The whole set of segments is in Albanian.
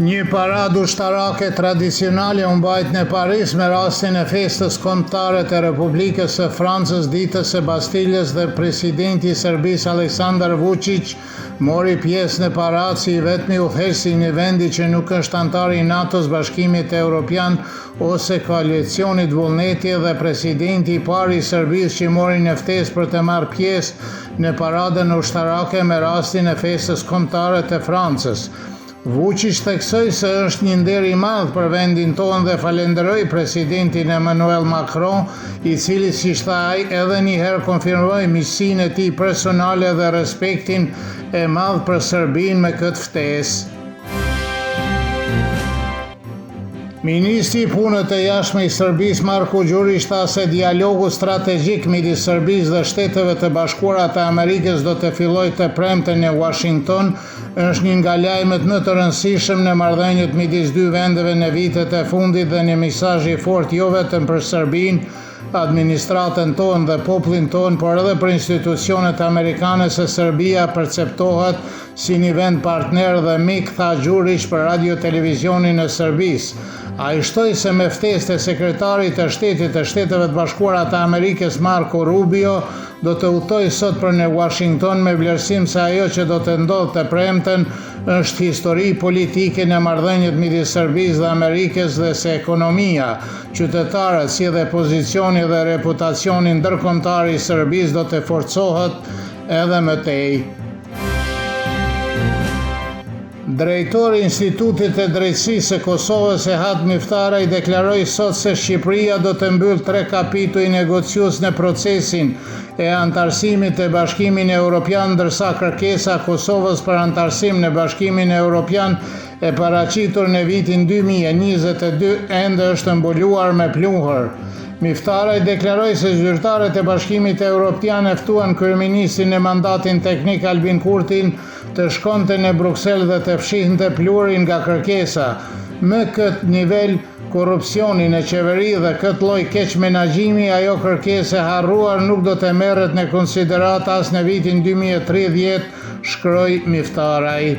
Një paradë ushtarake tradicionale u mbajt në Paris me rastin e festës kombëtare të Republikës së Francës, Ditës së Bastilës dhe presidenti i Serbisë Aleksandar Vuçiq mori pjesë në paradë si i vetmi udhëheqës i një vendi që nuk është anëtar i NATO-s, Bashkimit Europian ose Koalicionit Vullneti dhe presidenti i parë i Serbisë që mori një ftesë për të marrë pjesë në paradën ushtarake me rastin e festës kombëtare të Francës. Vuçiq theksoi se është një nder i madh për vendin tonë dhe falënderoi presidentin Emmanuel Macron, i cili, siç tha ai, edhe një herë konfirmoi miqësinë e tij personale dhe respektin e madh për Serbinë me këtë ftesë. Ministri i Punëve të Jashtme i Serbisë, Marko Gjuriq tha se dialogu strategjik midis Serbisë dhe Shteteve të Bashkuara të Amerikës do të fillojë të premten në Uashington, është një nga lajmet më të rëndësishëm në marrëdhëniet midis dy vendeve në vitet e fundit dhe një mesazh i fortë jo vetëm për Serbinë, administratën tonë dhe popullin tonë, por edhe për institucionet amerikane se Serbia perceptohet si një vend partner dhe mik, tha Gjuriq për Radio Televizionin e Serbisë. Ai shtoi se me ftesë të Sekretarit të Shtetit të Shteteve të Bashkuara të Amerikës Marco Rubio do të udhëtojë sot për në Uashington me vlerësim se ajo që do të ndodhë të premten është histori politike në marrëdhëniet midis Serbisë dhe Amerikës dhe se ekonomia, qytetarët, si dhe pozicioni dhe reputacioni ndërkombëtar i Serbisë do të forcohet edhe më tej. Drejtori i Institutit të Drejtësisë së Kosovës, Ehat Miftaraj deklaroi sot se Shqipëria do të mbyllë tre kapituj negociues në procesin e anëtarësimit të Bashkimin Europian, ndërsa kërkesa e Kosovës për anëtarësim në Bashkimin Europian e paraqitur në vitin 2022 ende është mbuluar me pluhur. Miftaraj deklaroi se zyrtarët e Bashkimit Europian e ftuan kryeministrin në mandatin teknik Albin Kurtin të shkonte në Bruksel dhe të fshihte pluhurin nga kërkesa. Me këtë nivel korrupsioni në qeveri dhe këtë lloj keqmenaxhimi, ajo kërkesë e harruar nuk do të merret në konsideratë as në vitin 2030, shkroi Miftaraj.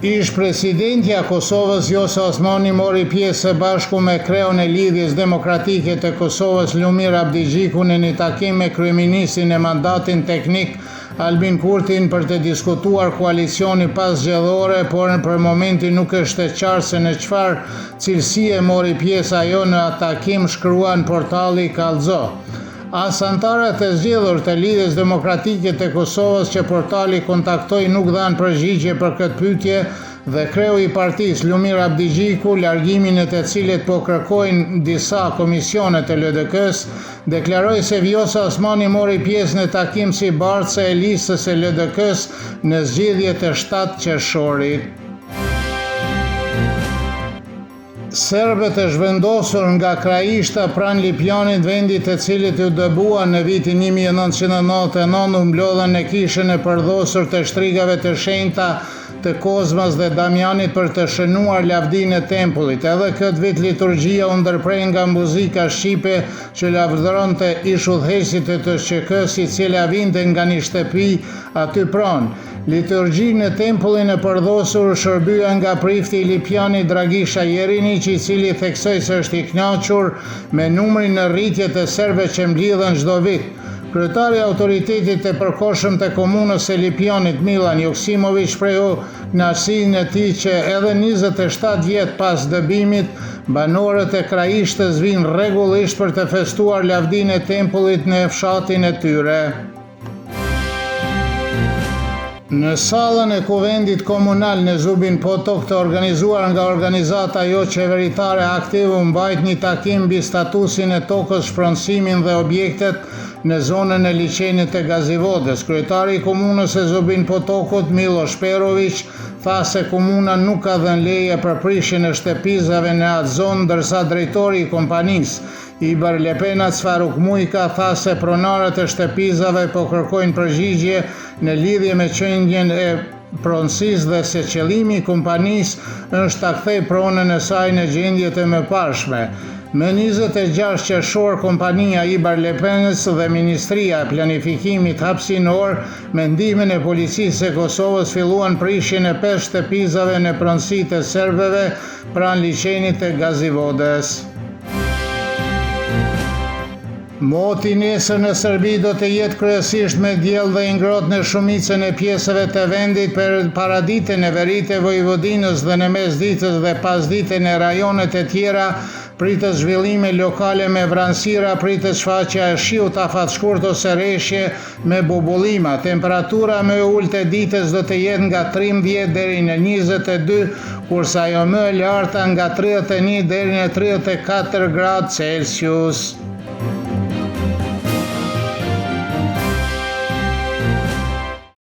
Ish-presidentja e Kosovës, Vjosa Osmani mori pjesë së bashku me kreun e Lidhjes Demokratike të Kosovës, Lumir Abdixhiku në një takim me kryeministrin në mandatin teknik, Albin Kurtin për të diskutuar koalicionin paszgjedhore, por për momentin nuk është e qartë se në çfarë cilësie mori pjesë ajo në atë takim, shkruan portali Kallxo. As anëtarët e zgjedhur të Lidhjes Demokratike të Kosovës që portali kontaktoi nuk dhanë përgjigje për këtë pyetje dhe kreu i partisë, Lumir Abdixhiku, largimin e të cilit po kërkojnë disa komisione të LDK-së, deklaroi se Vjosa Osmani mori pjesë në takim si bartëse e listës së LDK-së në zgjedhjet e 7 qershorit. Serbët e zhvendosur nga Krajishta pranë Lipjanit, vendi të cilit u dëbuan në vitin 1999, u mblodhën në kishën e përdhosur të shtrigave të shenjta të Kozmas dhe Damjanit për të shënuar lavdinë e tempullit. Edhe këtë vit liturgjia u ndërpre nga muzika shqipe që lavdëronte ish-udhëheqësit e UÇK-së, e cila vinte nga një shtëpi aty pranë. Liturgji në tempullin e përdhosur u shërbye nga prifti i Lipjanit Dragisha Jeriniq, i cili theksoi se është i kënaqur me numrin në rritje të serbëve që mblidhen çdo vit. Kryetari i Autoritetit të Përkohshëm të Komunës së Lipjanit, Millan Joksimoviq shprehu kënaqësinë e tij që edhe 27 vjet pas dëbimit, banorët e Krajishtës vijnë rregullisht për të festuar lavdinë e tempullit në fshatin e tyre. Në sallën e Kuvendit Komunal në Zubin Potok të organizuar nga organizata joqeveritare Aktiv u mbajt një takim mbi statusin e tokës, shpronësimin dhe objektet në zonën e liqenit të Gazivodës. Kryetari i Komunës së Zubin Potokut, Millosh Peroviq, tha se komuna nuk ka dhënë leje për prishjen e shtëpizave në atë zonë, ndërsa drejtori i kompanisë Ibar Lepenac Faruk Mujka tha se pronarët e shtëpizave po kërkojnë përgjigje në lidhje me çështjen e pronësisë dhe se qëllimi i kompanisë është ta kthejë pronën e saj në gjendje të mëparshme. Më 26 qershor kompania Ibar Lepenec dhe Ministria e Planifikimit Hapësinor me ndihmën e Policisë së Kosovës filluan prishjen e 5 shtëpizave në pronësi të serbëve pranë liqenit të Gazivodës. Moti nesër në Serbi do të jetë kryesisht me diell dhe i ngrohtë në shumicën e pjesëve të vendit, por paradite në veri të Vojvodinës dhe në mesditë dhe pasdite në rajonet e tjera pritet zhvillime lokale me vranësira, pritet shfaqja e shiut afatshkurt ose reshje me bubullima. Temperatura më e ulët e ditës do të jetë nga 13 deri në 22, kurse ajo më e larta nga 31 deri në 34 gradë Celsius.